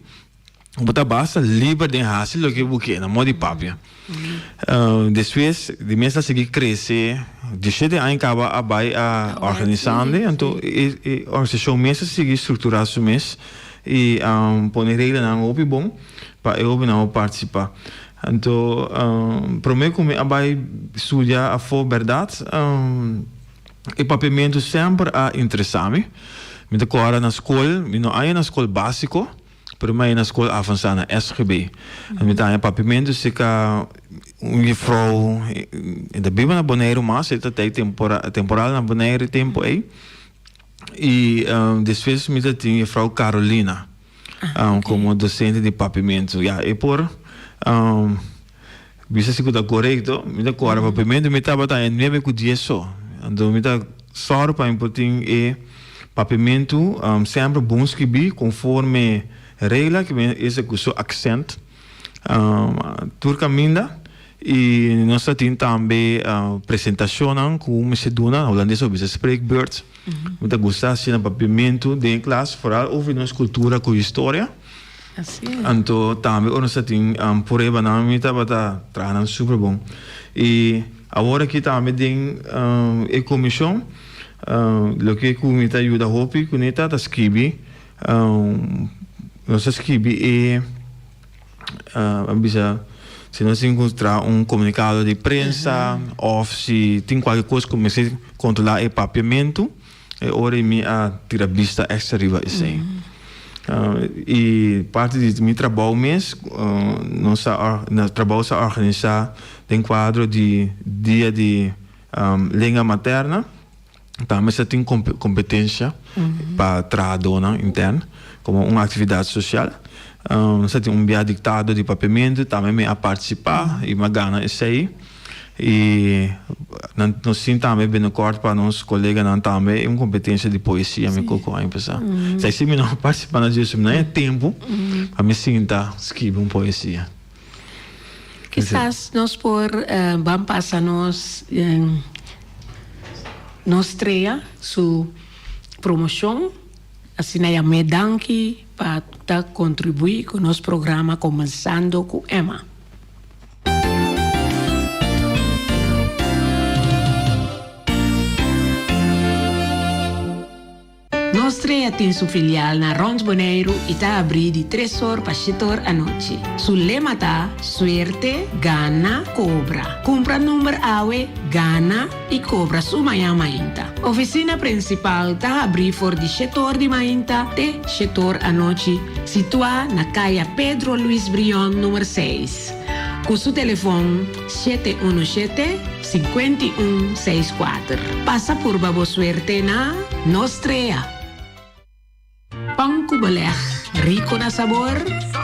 Bo ta basta liber den hasi loke bo ke, na modo di papia. Despues di mes a sigui krese, dieshete aña kaba a bai a organisando, anto e e organisashon mes a sigui strukturá su mes i pone reglanan hopi bon pa e hobennan por partisipá. Anto promé ku mi a bai studia afó bèrdat, e papiamentu semper a interesá mi. Mi ta kòrda na skol, mi no a na skol básiko. Pero mi a na skol avansá na SGB. Mi ta haña papiamentu serka un jufrou, e ta biba na Boneiru mas, e ta tei temporal na Boneiru e tempu ei. I despues mi ta tin jufrou Carolina komo dosente di papiamentu. Ya, e por Bisa si ku ta korekto, mi ta kòrda papiamentu mi tabata haña nuebe ku dies so. Anto mi ta sòru pa mi por tin e papiamentu semper bon skibí konforme regla ku mi esa ku su aksènt tur kaminda. I nos ta tin tambe presentashonnan ku mester duna, na hulandes nos bisa spreekbeurt. Mi ta gusta hasi na papiamentu den e klas, foral over nos kultura ku historia. Anto tambe ora nos ta tin pruebanan mi tabata traha nan super bon. I awor aki tambe den e komishon loke ku mi ta yuda hopi kuné ta ta skibi nos ta skibi e a bisa si nos tin ku traha un komunikado di prensa òf si tin kualke kos ku mester kontrolá e papiamentu. E ora ei mi a tira bista extra riba esei. I parti di mi trabou mes, nos a nos trabou sa organisá den kuadro di Dia di Lenga Materna. Tambe sa tin kompetensia pa trahadónan intern komo un aktividat sosial. Nos a tin un bia diktado di papiamentu, tambe mi a partisipá i mi a gana esei. I nan nos tin tambe binnenkort pa nos koleganan tambe un kompetensia di poesia mi koko aña pasá. Sa si mi no a partisipá na dje mi no haña tempu pa mi sinta skibi un poesia. Kisas nos por ban pasa nos nos strea su promoshon asina yam'é danki pa ta kontribuí ku nos programa Komensando ku Emma. Nos Trea tin su filial na rond Boneiru i ta abrí di tres or pa shete or anochi. Su lema ta, Suerte, gana, kobra. Kumpra number awe, gana i kobra su mañan mainta. Ofisina prinsipal ta habrí for di shete or di mainta te shete or anochi, situá na Kaya Pedro Luis Brion number seis. Ku su telefon 717 51 64. Pasa purba bo suerte na Nos Trea. Pan ku beleg, rico na sabor,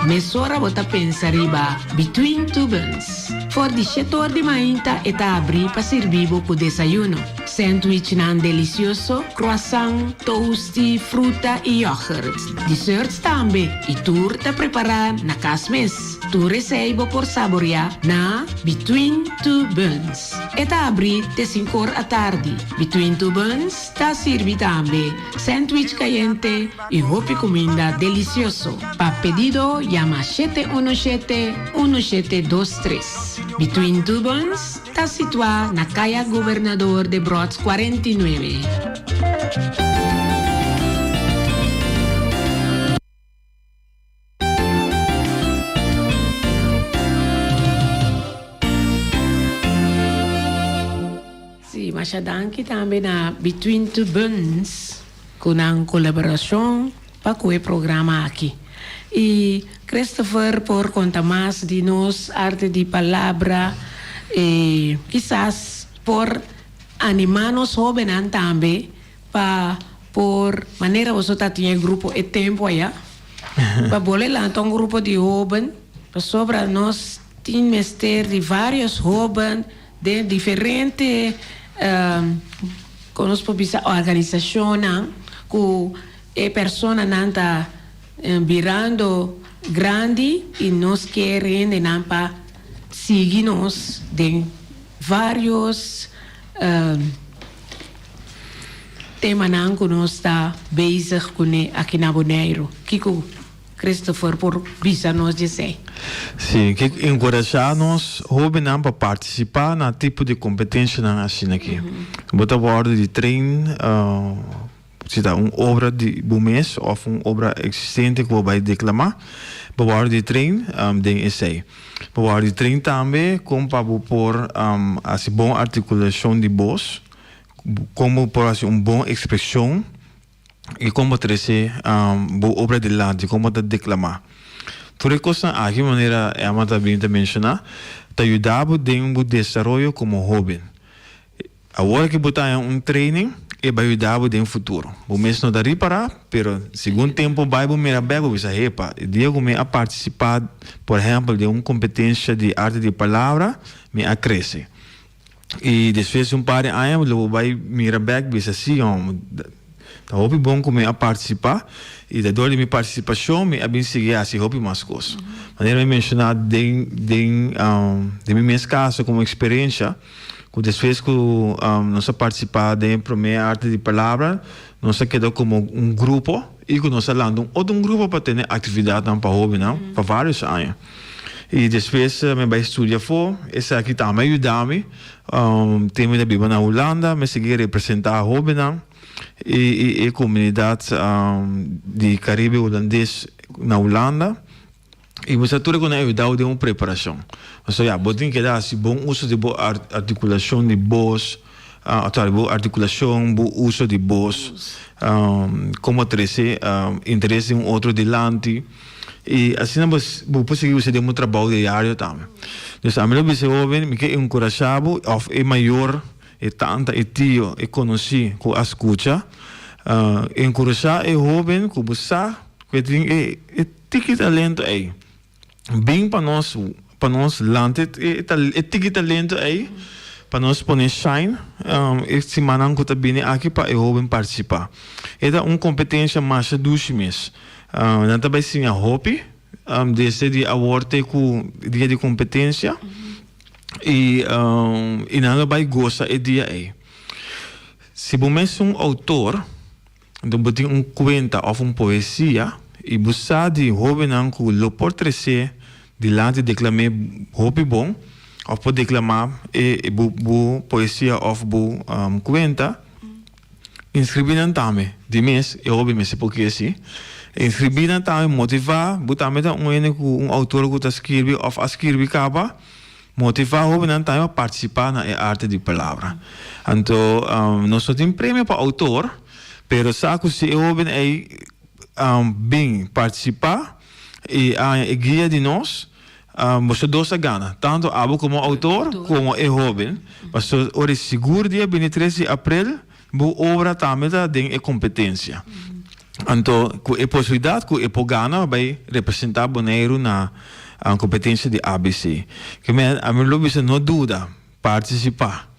mesora bo ta pensa riba Between Two Buns. For di shet'or di mainta e ta abri pa sirbi bo ku desayuno. Sandwichnan delicioso, croissant, toasty, fruta y yoghurt. Desserts tambe y tur ta prepara na cas mes. Tur esey bo por saborea na Between Two Buns. E ta abri te sinkor atardi. Between Two Buns ta sirbi tambe sandwich cayente y hopi cuminda delicioso. Pa pedido yama 717 1723. Between Two Buns ta situa na Kaya Gobernador de Brods 49. Sí, masha danki tambe na Between Two Buns ku nan kolaborashon pa ku e programa aki. I Christopher por konta mas di nos arte di palabra i kisas por animá nos hóbennan tambe pa por manera boso ta tin e grupo e tempu aya pa bole lanta un grupo di hóben pasobra nos tin mester di varios hóben den diferente kon nos por bisa organisashonnan ku e personanan ta birando grandi i nos kier hendenan pa sigui nos den varios Temanan ku nos ta bezig kuné aki na Boneiru. Kiko Christopher por bisa nos di esei? Sí, ke enkurashá nos hóbennan pa partisipá na tipo di kompetenshanan asina aki. Bo ta wòrdu di train si ta un obra di bo mes òf un obra eksistente ku bo bai deklamá, bo wòrdu di train den esei. Bo wòrdu di train tambe kon pa bo por hasi bon artikulashon di bos. Kon bo por hasi un bon ekspreshon i kon bo trese bo obra dilanti, kon bo ta deklamá. Tur e kosnan aki, manera Emma ta bin ta menshoná, ta yuda bo den bo desaroyo komo hóben. Awor ku bo ta haña un training, e bai yuda bo den futuro. Bo mes no ta ripará, pero segun tempu bai bo mira bèk bo bisa, Hepa, e dia ku mi a partisipá, por ehèmpel, den un kompetensha di arte di palabra, mi a krese. I despues di un par di aña lo bo bai mira bek bisa si hom ta hopi bon ku mi a partisipá i ta dor di mi partisipashon mi a bin sigui hasi hopi mas kos. Manera mi menshoná den den den mi mes kaso komo eksperensha ku despues ku nos a partisipá den e promé arte di palabra nos a keda komo un grupo i ku nos a lanta un otro grupo pa tene aktividatnan pa hóbennan pa vários aña. I despues mi bai studia afó, esaki tambe a yuda mi. Tin mi ta biba na Hulanda, mi sigui representá hóbennan i e komunidat di Karibe Hulandes na Hulanda. I mi sa tur e ku nan a yuda den un preparashon. Pasobra ya, bo tin keda hasi bon uso di bo artikulashon di bos, sorry, bo artikulashon, bo uso di bos, komo trese interes di un otro dilanti. I asina bo bo por sigui usa den bo trabou diario tambe. Dus ami lo bisa e hoben, mi ke enkurashá bo òf e mayor, e tanta, e tio, e konosí ku a skucha, enkurashá e hoben ku bo sa ku e tin e e tiki talento ei. Bin pa nos pa nos lanta e e tiki talento ei pa nos pone shine e simannan ku ta bini aki pa e hoben partisipá. E ta un kompetensha masha dushi mes. Nan ta bai siña hopi desde di awor te ku dia di kompetensia i i nan lo bai gosa e dia ei. Si bo mes un outor, anto bo tin un kuenta òf un poesia i bo sa di hóbennan ku lo por tres'é dilanti deklam'é hopi bon òf por deklamá e bo bo poesia òf bo kuenta, Inscribí nan tambe, di mes, e hopi mester por kesi. Inscribí nan tambe, motivá, bo tambe ta un hende ku un outor ku ta skirbi òf a skirbi kaba, motivá hopinan tambe pa partisipá na e arte di palabra. Anto nos no tin premio pa outor, pero sa ku si e hoben ei bin partisipá i a haña e guia di nos, Boso dos a gana, tanto abo komo outor komo e hóben. Pasobra ora e sigur dia bintitres di aprel bo obra tambe ta den e kompetensia. Anto ku e posibilidat ku e por gana bai representá Boneiru na kompetensia di ABC. Ke men ami lo bisa no duda, partisipá.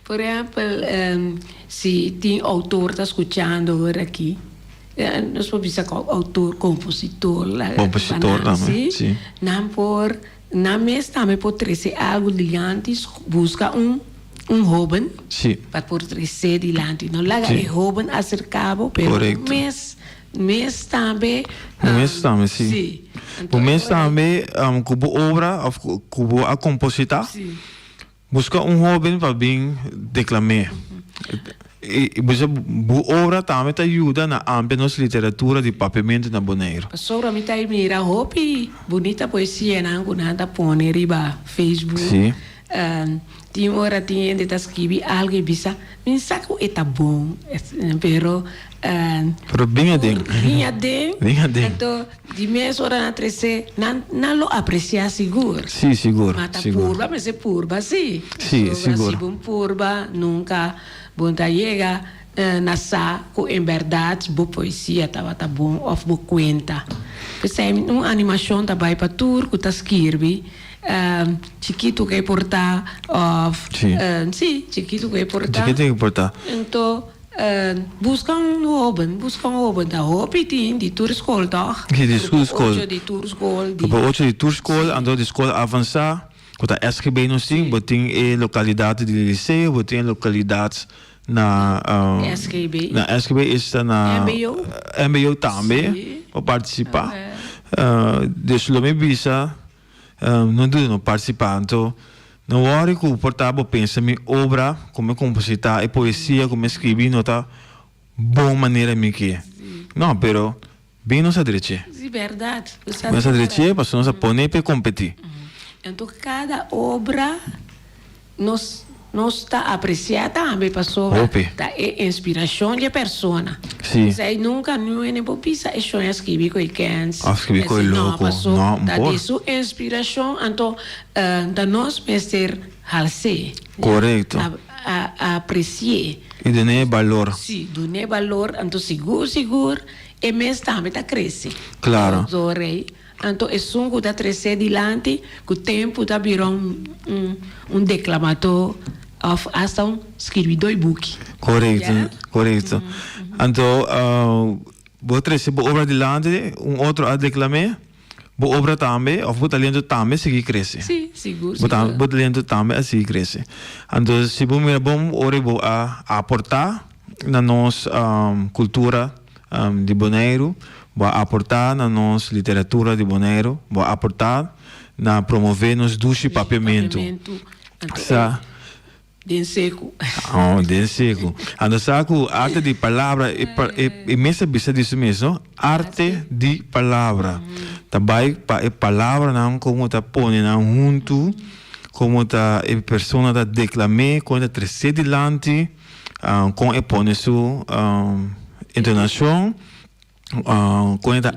Por ehempel, si tin outor ta skuchando awor aki, nos por bisa ku outor, kompositor, Kompositor tambe, si. Nan por, nan mes tambe por trese algu dilanti, buska un un hoben pa por trese dilanti. No laga e hoben aserká bo, pero bo mes mes tambe. Bo mes tambe, si. Bo mes tambe ku bo obra òf ku bo a kompositá. Buska un hoben pa bin deklam'é. I bisa bu obra tambe ta yuda na amplia nos literatura di papiamentu na Boneiru. Pasobra mi ta mira hopi bunita poesianan ku nan ta pone riba Facebook. Sí. Tin ora tin hende ta skibi algu i bisa, Mi sa ku e ta bon, pero. Pero bin aden. Bin aden. Bin aden. Anto Di mes ora nan trese, nan nan lo apreciá sigur. Sí, sigur, Ma ta sigur. purba, mester purba sí. Sí, Pasobra sigur. si bon purba, nunca bon ta yega na sa cu en berdad bo poesia tabata bon of bo cuenta. P'esei un animacion ta bai pa tur cu ta skirbi, chikitu cu e por ta of, Sí. sí, chikitu cu e por ta. Chikitu cu e por ta. Anto. Buska un hoben, buska un hoben. Ta hopi tin di tur skol tòg? Sí, di tur skol. Grupo ocho di tur skol. Grupo ocho di tur skol, anto di skol avansá, ku ta SGB nos tin, bo tin e lokalidat di Liceo, bo tin e lokalidat na SGB. Na SGB esta na MBO. MBO tambe por partisipá. Dus lo mi bisa. No duda no partisipá. Anto no wòri ku por ta bo pensa mi obra ku mi kompositá, e poesia ku mi skribí no ta bon manera mi ke. No, pero bin nos a drech'é. Sí, bèrdat. Nos a drech'é pasobra nos a pon'é p'e kompetí. Anto kada obra Nos nos ta apreciá tambe pasobra Hopi. ta e inspiracion di e persona. Sí. Esei nunca nu hende por bisa e shon a skibi cu e kens. Of skibi cu e Esei no, loco. paso No, ta por. di su inspiracion anto ta nos mester hals'é. Correcto. A a apreci'é. Y dun'é balor. Sí, dun'é balor anto sigur sigur e mes tambe ta crece. Claro. Door ei. Anto esun ku ta tresé dilanti ku tempu ta bira un un deklamadó òf asta un skirbidó i buki. Korekto, korekto. Anto bo trese bo obra dilanti, un otro a deklam'é, bo obra tambe òf bo talento tambe sigui krese. Sí, sigur, sigur. Bo talento tambe a sigui krese. Anto si bo mira bon ora bo a aportá na nos kultura di Boneiru, bo a aportá na nos literatura di Boneiru, bo a aportá na promové nos dushi papiamentu. Sa. Den seku. Oh, den seku. Anto sa ku arte di palabra e e mes a bisa di su mes, no? Arte di palabra. Ta bai pa e palabranan komo ta pone nan huntu, komo ta e persona ta deklam'é, kon e ta tres'é dilanti. Kon e pone su entonacion, kon e ta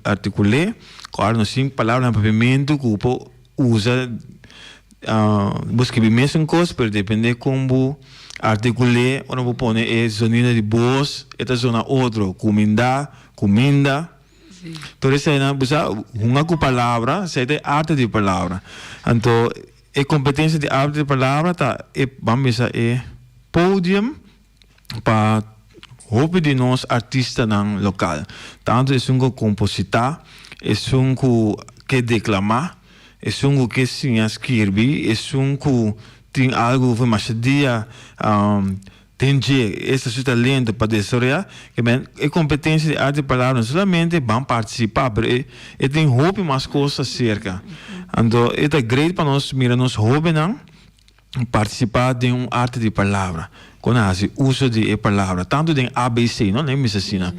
articul'é, ku ora nos tin palabranan papiamentu ku por usa, bo skibi mesun kos pero depende kon bo articul'é, ora bo pone e zonido di bos e ta zona otro, kumindá, kuminda, tur eseinan bo sa hunga ku palabra, esei ta e arte di palabra. Anto E kompetensia di arte di palabra ta e, ban bisa, e podium pa hopi di nos artistanan lokal. Tantu esun ku kompositá, esun ku ke deklamá, esun ku ke siña skirbi, esun ku tin algu for masha dia Den dje, esta su talento pa desaroyá, ke men e kompetensia di arte di palabra no solamente ban partisipá, pero e e tin hopi mas kos aserka. Anto e ta great pa nos mira nos hóbennan partisipá den un arte di palabra, kon nan hasi uso di e palabra, tantu den ABC, no, nan mester asina.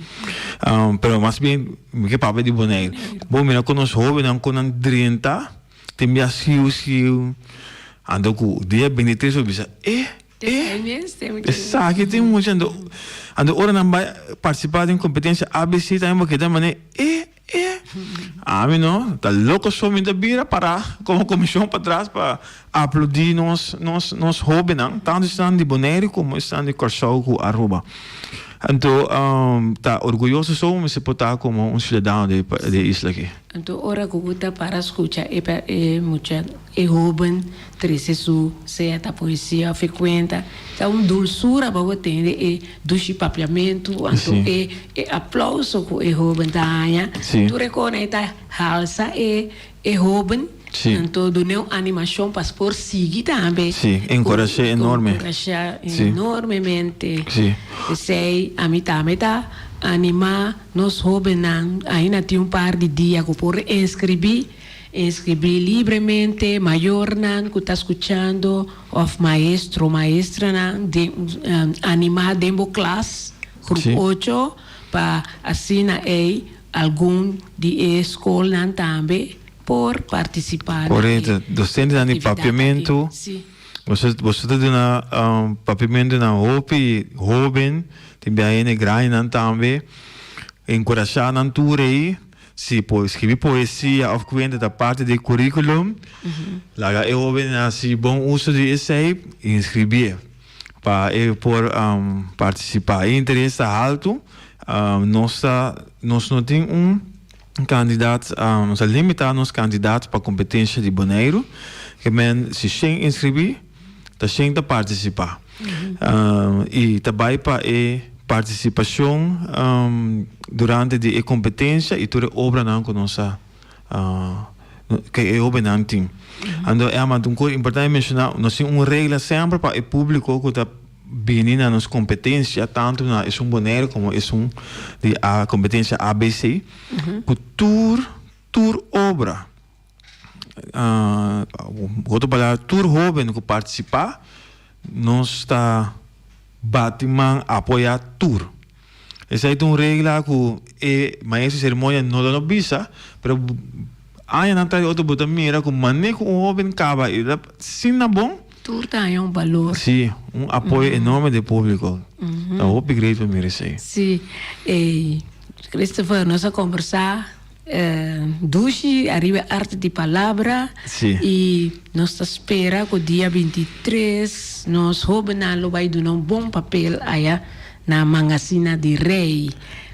Pero mas bien mi ke papia di Boneiru. Bo mira kon nos hóbennan kon nan drenta tin bia siu siu, anto ku dia bintitres bo bisa, e E esaki tin mucha anto anto ora nan bai participa den competencia ABC tambe bo keda mane e e ami no ta loco so mi ta bira para como comision patras pa aplaudi nos nos nos hobennan tanto esnan di Bonaire como esnan di Corsou cu Aruba. Anto ta orguyoso so mester por ta komo un siudadano di e isla aki. Anto ora ku bo ta para skucha e e mucha e hoben trese su sea ta poesia òf e kuenta ta un dulsura pa bo tende e dushi papiamentu anto e e aplouso ku e hoben ta haña tur e kos ei ta halsa e e hoben anto dun'é un animashon pa por sigui tambe. Sí, enkurash'é enorme. Enkurashá enormemente. P'esei ami tambe ta animá nos hobennan ainda tin un par di dia ku por inskribí, inskribí libremente, mayornan ku ta skuchando òf maestro, maestranan den animá den bo klas, grup ocho, pa asina ei Algun di e skolnan tambe por partisipá na e Korekto. Dosentenan di aktividat aki. papiamentu, Sí. boso boso ta duna papiamentu na hopi hóben, tin bia hende grandinan tambe. Enkurashá nan tur ei, si por skibi poesia òf kuenta ta parti di e kurikulum, laga e hóbennan hasi bon uso di esei i inskribí pa e por partisipá. E interes ta haltu. Nos ta nos no tin un kandidat nos a limitá nos kandidat pa kompetensha di Boneiru ke men si shen inskribí ta shen ta partisipá i ta bai pa e partisipashon durante di e kompetensha i tur e obranan ku nos a ke e hobennan tin. Anto Emma un kos importante menshoná nos tin un regla semper pa e públiko ku ta Bini na nos kompetensia tantu na esun Boneiru komo esun di a kompetensia ABC ku tur tur obra ku otro palabra tur hoben ku partisipá nos ta bati man apoyá tur. Esei ta un regla ku e maestro di seremonia no lo no bisa pero añanan tras di otro bo ta mira ku manera ku un hoben kaba i ta sinta bon. Tur ta haña un balor. Sí, un apoyo enorme di públiko. Ta hopi great pa mira esei. Sí, e Christopher nos a kombersá dushi ariba e arte di palabra. Sí. I nos ta spera ku dia 23 nos hóbennan lo bai duna un bon papel aya na Mangasina di Rei.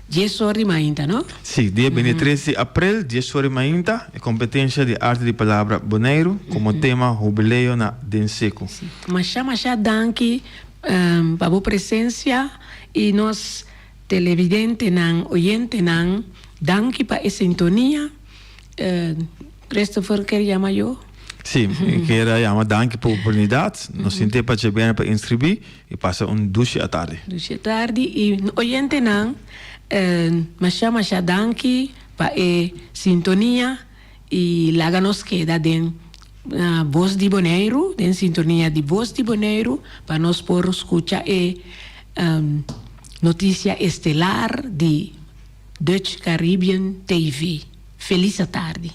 Dies or di mainta, no? Sí, dia 23 di aprel, dies or di mainta, e kompetensha di Arte di Palabra Boneiru komo tema Hubileo na Den Seku. Sí. Masha masha danki pa bo presensia i nos televidentenan, oyentenan, danki pa e sintonia. Christopher kier yama yo? Sí, mi kier a yama danki pa oportunidat. Nos sinti e pache bene pa inskribí i pasa un dushi atardi. Dushi atardi i oyentenan masha masha danki pa e sintonia i laga nos keda den Bos di Boneiru, den sintonia di Bos di Boneiru pa nos por skucha e notisia estelar di Dutch Caribbean TV. Felis atardi.